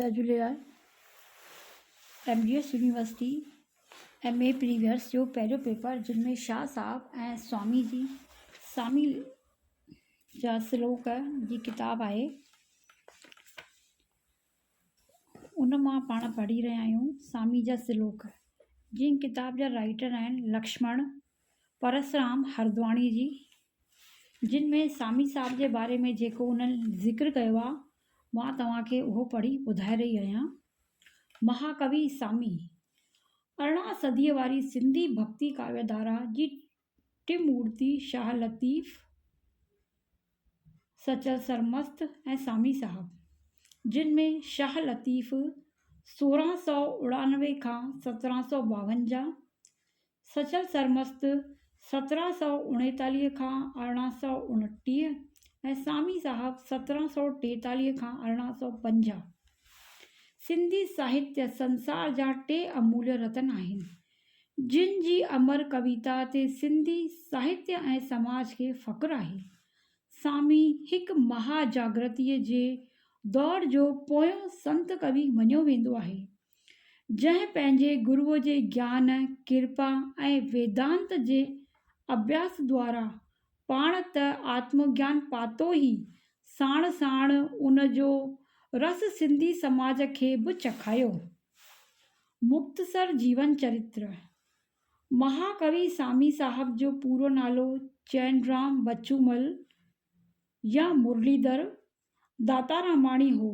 جئي Jhulelal M G S university M A previous جو پهريون پيپر جن ۾ شاهه صاحب ۽ سوامي جي سامي جا سلوڪ جي ڪتاب آهي ان مان پاڻ پڙهي رهيا آهيون سامي جا سلوڪ جن ڪتاب جا رائيٽر آهن لڪشمڻ پرسرام هردواڻي جي جن ۾ سامي صاحب جي باري ۾ جيڪو انهن ذڪر ڪيو آهي، مان توهان کي اهو پڙهي ٻڌائي رهي آهيان. مهاڪوي سامي، ارڙهن صديء واري سنڌي ڀڳتي ڪاويه ڌارا جي ٽمورتي شاهه لطيف، سچل سرمست ۽ سامي صاحب، جن ۾ شاهه لطيف 1699 کان 1752، سچل سرمست 1739 کان 1829 ۽ سامي صاحب 1743 کان 1850 سنڌي ساهتيه سنسار جا ٽي اموليه رتن آهن، جن جي امر ڪويتا تي سنڌي ساهتيه ۽ سماج کي فخر آهي. سامي هڪ مها جاگرتيء جي دور جو پويون سنت ڪوي مڃيو ويندو آهي. جنهن پنهنجي گروء جي گيان، ڪرپا ۽ ويدانت جي اڀياس دوارا پاڻ ته آتم گيان پاتو ئي، ساڻ ساڻ ان جو رس سنڌي سماج کي به چکايو. مختصر جيون چرتر، مهاڪوي سامي صاحب جو پورو نالو چينرام بچومل يا مرليڌر داتاراماڻي هو.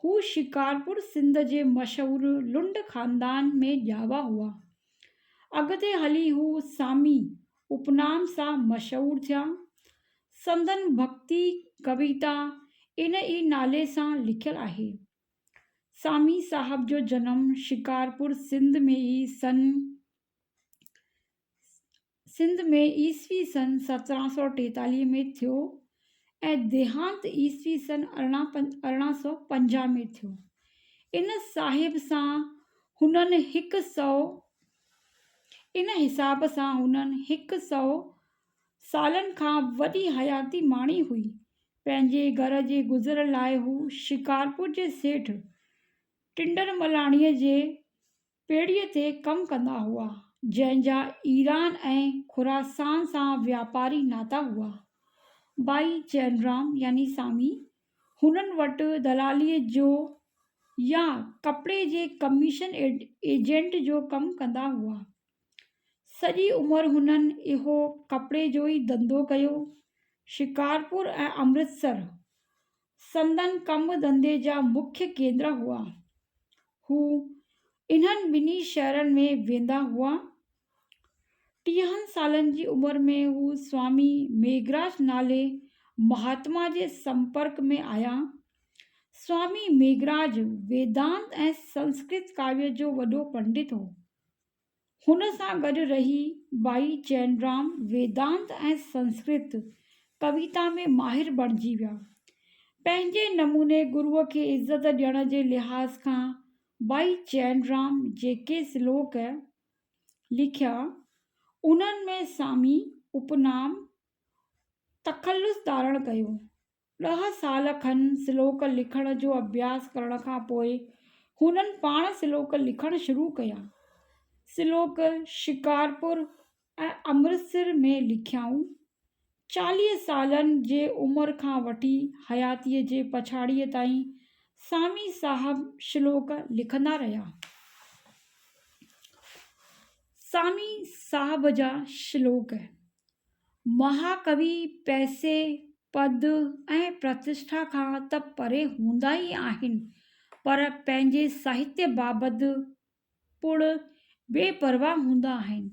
هو شڪارپور سنڌ جي مشهور لنڊ خاندان ۾ ڄاوا هئا. اڳتي هلي هو سامي اپنام سان مشهور ٿيا. سندن ڀڳتي ڪويتا ان ئي نالي سان لکيل آهي. سامي صاحب جو جنم شڪارپور سنڌ ۾ ئي سن سنڌ ۾ عيسوي سن 1743 ۾ ٿيو ۽ ديهانت عيسوي سن 1850 ۾ ٿيو. ان صاحب سان هنن هڪ سئو ان حساب سان هنن هڪ سئو سالن کان وڏي حياتي ماڻي هئي. پنهنجي گهر جي گذر لاء هو شڪارپور جي سيٺ ٽنڊرملاڻيء جي پيڙهيء تي ڪم ڪندا هئا، جنهن جا ايران ۽ خراسان سان واپاري ناتا هئا. ڀائي چينرام يعني سامي هنن وٽ دلاليء جو يا ڪپڙي جي ڪميشن ايجنٽ جو ڪم ڪندا هئا. سڄي عمر هنن اهو ڪپڙي جو ئي ڌنڌو ڪيو. شڪارپور ۽ امرتسر سندن ڪم ڌنڌي جا مکيه ڪيندر هئا. هو انهن ٻنهي شهرن ۾ ويندا هئا. ٽيهن سالن جي عمر ۾ هو سوامي ميگهراج نالي مهاتما جي سمپرڪ ۾ آيا. سوامي ميگهراج ويدانت ۽ سنسڪرت ڪاويه جو وڏو پنڊت هو. هن سان گڏ رهي ڀائي چينرام ويدانت ۽ سنسڪرت ڪويتا ۾ ماهر بڻجي ويا. پنهنجي نموني گروء کي عزت ڏيڻ جي لحاظ کان ڀائي چينرام جيڪي سلوڪ لکيا، انهن ۾ سامي اپنام تخلص ڌارڻ ڪيو. ڏهه سال کن سلوڪ لکڻ جو اڀياس ڪرڻ کان پوء هنن پاڻ سلوڪ لکڻ شروع ڪيا. سلوڪ شڪارپور ۽ امرتسر ۾ لکيائون. 40 سالن جي عمر کان وٺي حياتيء جي پڇاڙيء تائين سامي صاحب شلوڪ لکندا رهيا. سامي صاحب جا شلوڪ. مهاڪوي پئسي، پد ۽ پرتشٺا کان ته پري هوندا ئي آهن، پر پنهنجي ساهتيه بابت پڻ بي پرواهه هوندا آهن.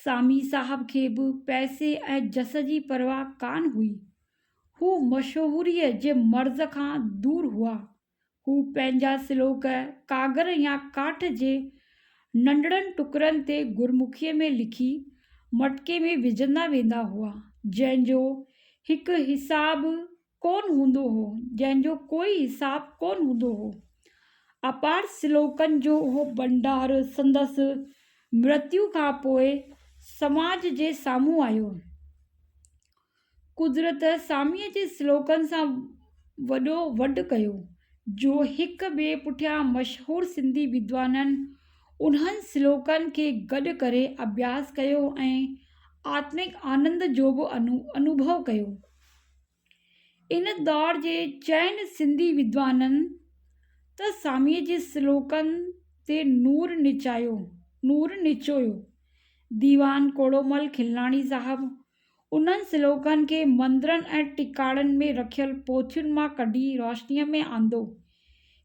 سامي صاحب کي به پئسي ۽ جس جي پرواهه ڪانه هئي. هو مشهوريء جي مرض کان دور هئا. هو پنهنجا سلوڪ ڪاڳر يا ڪاٺ جي ننڍڙن ٽڪرن تي گرمکيء ۾ لکي مٽڪي ۾ وجهندا ويندا هئا، جنهن جو هڪ حساب ڪونه هوندو هو، جنهن جو ڪوئي حساب ڪونه هوندو هو. اپار سلوڪن جو اهو ڀنڊار سندس مرتيو کان پوء سماج جي سامهون آيو. قدرت ساميء جي سلوڪن سان وڏو وڍ ڪيو. جو هڪ ٻئي پٺيان مشهور سنڌي ودوانن انهن سلوڪن کي گڏ ڪري اڀياس ڪيو ۽ آتمڪ آنند جو به انوڀو ڪيو. ان دور جي چئن سنڌي ودوانن ته ساميء جي سلوڪن تي نور نچايو، نور نچويو. ديوان ڪوڙومل کلناڻي صاحب انهن سلوڪن کي مندرن ۽ ٽڪاڻن ۾ رکيل پوٿين مان ڪڍي روشنيء ۾ آندو.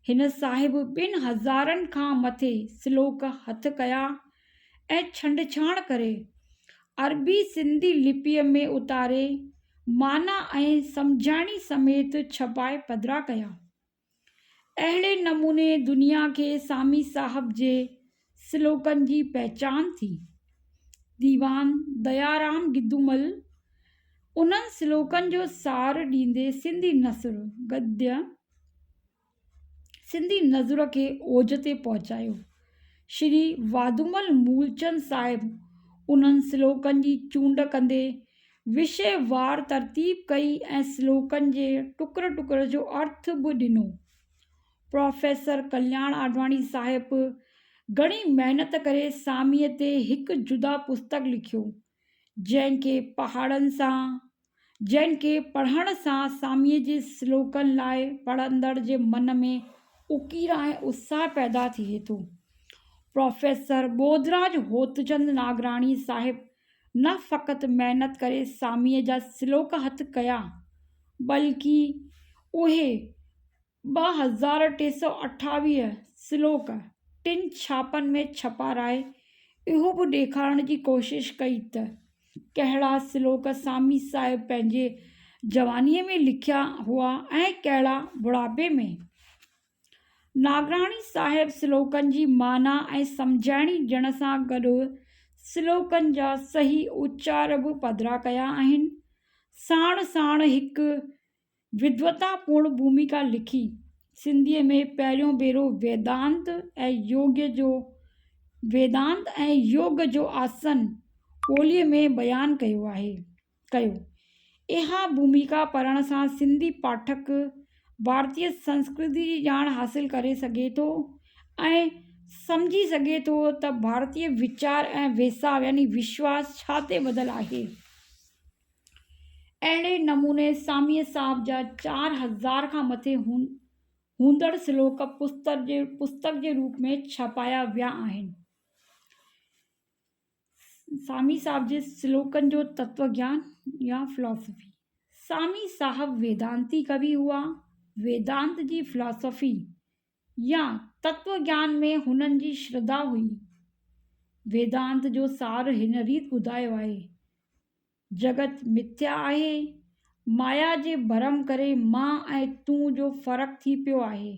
هن صاحب ٻن هزارن کان مٿي سلوڪ هٿ ڪيا ۽ ڇنڊڇاڻ ڪري، عربي سنڌي لپيء ۾ اتاري، معنيٰ ۽ سمجهاڻي سميت ڇپائي پڌرا ڪيا. اهڙي نموني دنيا کي سامي صاحب جي سلوڪن جي پهچان ٿي. ديوان ديارام گدومل انهن سلوڪن جو سار ڏيندي سنڌي نثر، گديه، سنڌي نظر کي اوج تي پهچايو. شري واڌومل مولچند صاحب انهن سلوڪن جي چونڊ ڪندي وشيه وار ترتيب ڪئي ۽ سلوڪن جي ٽڪر ٽڪر جو ارٿ به ڏنو. پروفيسر ڪلياڻ آڏواڻي صاحب گهڻي محنت ڪري ساميء تي هڪ جدا پستڪ لکيو، جنهن کي پهاڙن سان جنهن کي پڙهڻ سان ساميء جي سلوڪن لاء پڙهندڙ جي من ۾ اڪير ۽ اتساهه پيدا ٿئي ٿو. پروفيسر ٻوڌراج هوتچند ناگراڻي صاحب نه فقط محنت ڪري ساميء جا سلوڪ هٿ ڪيا، بلڪ اهي 2328 سلوڪ ٽن ڇاپن ۾ ڇپارائي اهو به ڏيکارڻ جي ڪوشش ڪئي ته ڪهڙا سلوڪ سامي صاحب پنهنجي جوانيء ۾ لکيا هئا ۽ ڪهڙا بڙاپي ۾. ناگراڻي صاحب سلوڪن جي معنيٰ ۽ سمجهاڻي ڏيڻ سان گڏ سلوڪن جا صحيح اچار به پڌرا ڪيا آهن. ساڻ ساڻ هڪ ودوتا پورڻ ڀوميڪا لکي، سنڌيء ۾ پهريون ڀيرو ويدانت ۽ يوگ جو ويدانت ۽ يوگ جو آسن ٻوليء ۾ بيان ڪيو آهي. ڪيو. اها ڀوميڪا پڙهڻ سان سنڌي پاٺڪ ڀارتيه سنسڪرتي جي ڄاڻ حاصل ڪري سگهي ٿو ۽ سمجهي سگهي ٿو ته ڀارتيه ويچار ۽ ويساهه يعني وشواس ڇا تي ٻڌل آهي. اهڙي نموني ساميء صاحب جا 4000 کان مٿي هوندڙ سلوڪ پستڪ جي روپ ۾ ڇپايا ويا آهن. سامي صاحب جي سلوڪن جو تتو گيان يا فلاسافي، سامي صاحب ويدانتي ڪوي هئا. ويدانت جي فلاسافي يا تتو گيان ۾ هنن جي شرڌا هئي. ويدانت جو سار هن ريت ٻڌايو آهي. جڳت مٿيا آهي. مايا جي ڀرم ڪري مان ۽ تون جو فرق ٿي پيو آهي.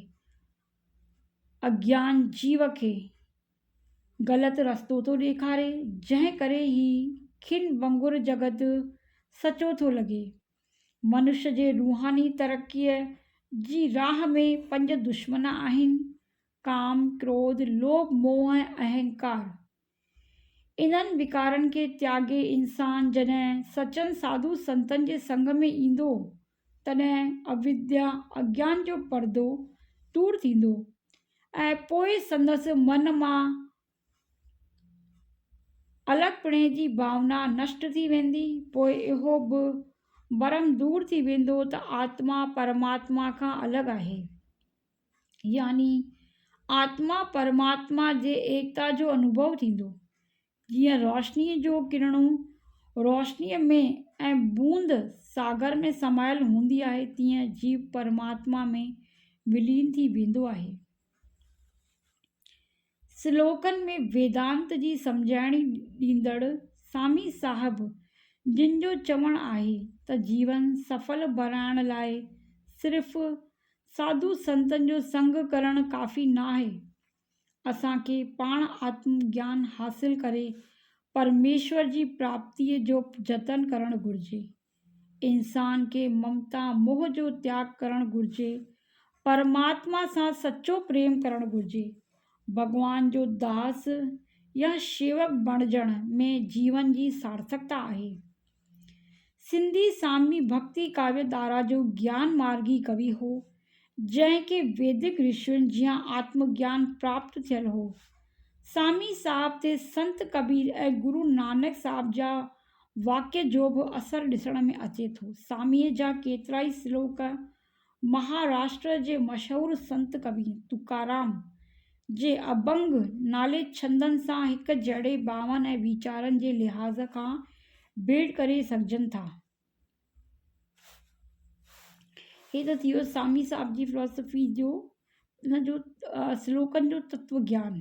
اگيان جيو کي غلط رستو ٿو ڏيکاري، جنهن ڪري هي کن ڀنگر جڳت سچو ٿو لڳي. منش جي روحاني ترقيء جي راهه ۾ پنج دشمن آهن، ڪام، ڪروڌ، لوڀ، موهه ۽ اهنڪار. انهن وڪارن کي تياڳي انسان جڏهن سچن ساڌو سنتن جي سنگ ۾ ايندو، تڏهن اوديا، اگيان، جو پردو دور ٿيندو ۽ پوء سندس من مان الڳپڻي جي ڀاونا نشٽ ٿي ويندي. پوء اهو به ڀرم دور ٿي ويندو ته آتما پرماتما کان الڳ آهي. يعني آتما پرماتما جي ايڪتا جو انوڀو ٿيندو. جيئن روشنيء جو ڪرڻو روشنيء ۾ ۽ بوند ساگر ۾ سمايل هوندي آهي تيئن جيو پرماتما ۾ ولين ٿي ويندو آهي. سلوڪن ۾ ويدانت جي سمجهاڻي ڏيندڙ سامي صاحب جن جو چوڻ آهي ته جيون سڦل بڻائڻ لاء صرف ساڌو سنتن جو سنگ ڪرڻ ڪافي ناهي. اسان کي پاڻ آتم گيان حاصل ڪري پرميشور جي پراپتيء جو جتن ڪرڻ گهرجي. انسان کي ممتا موهه جو تياڳ ڪرڻ گهرجي، پرماتما سان سچو پريم ڪرڻ گهرجي. ڀڳوان جو داس يا شيوڪ بڻجڻ ۾ جيون جي سارٿڪتا آهي. سنڌي سامي ڀڳتي ڪاويه ڌارا جو گيان مارگي ڪوي هو. جنهن کي ويدڪ رشين جيان آتم گيان پراپت ٿيل هو. سامي صاحب تي سنت ڪبير ۽ گرو نانڪ صاحب جا واقعي جو به اثر ڏسڻ ۾ اچي ٿو. ساميء جا ڪيترائي سلوڪ مهاراشٽر جي مشهور سنت ڪوي تڪارام جي اڀنگ نالي ڇندن سان هڪ جهڙي ڀاون ۽ ويچارن جي لحاظ کان ڀيٽ ڪري سگهجن ٿا. هي ته ٿي ويو سامي صاحب جي فلاسافي جو ان جو سلوڪن جو تتو گيان.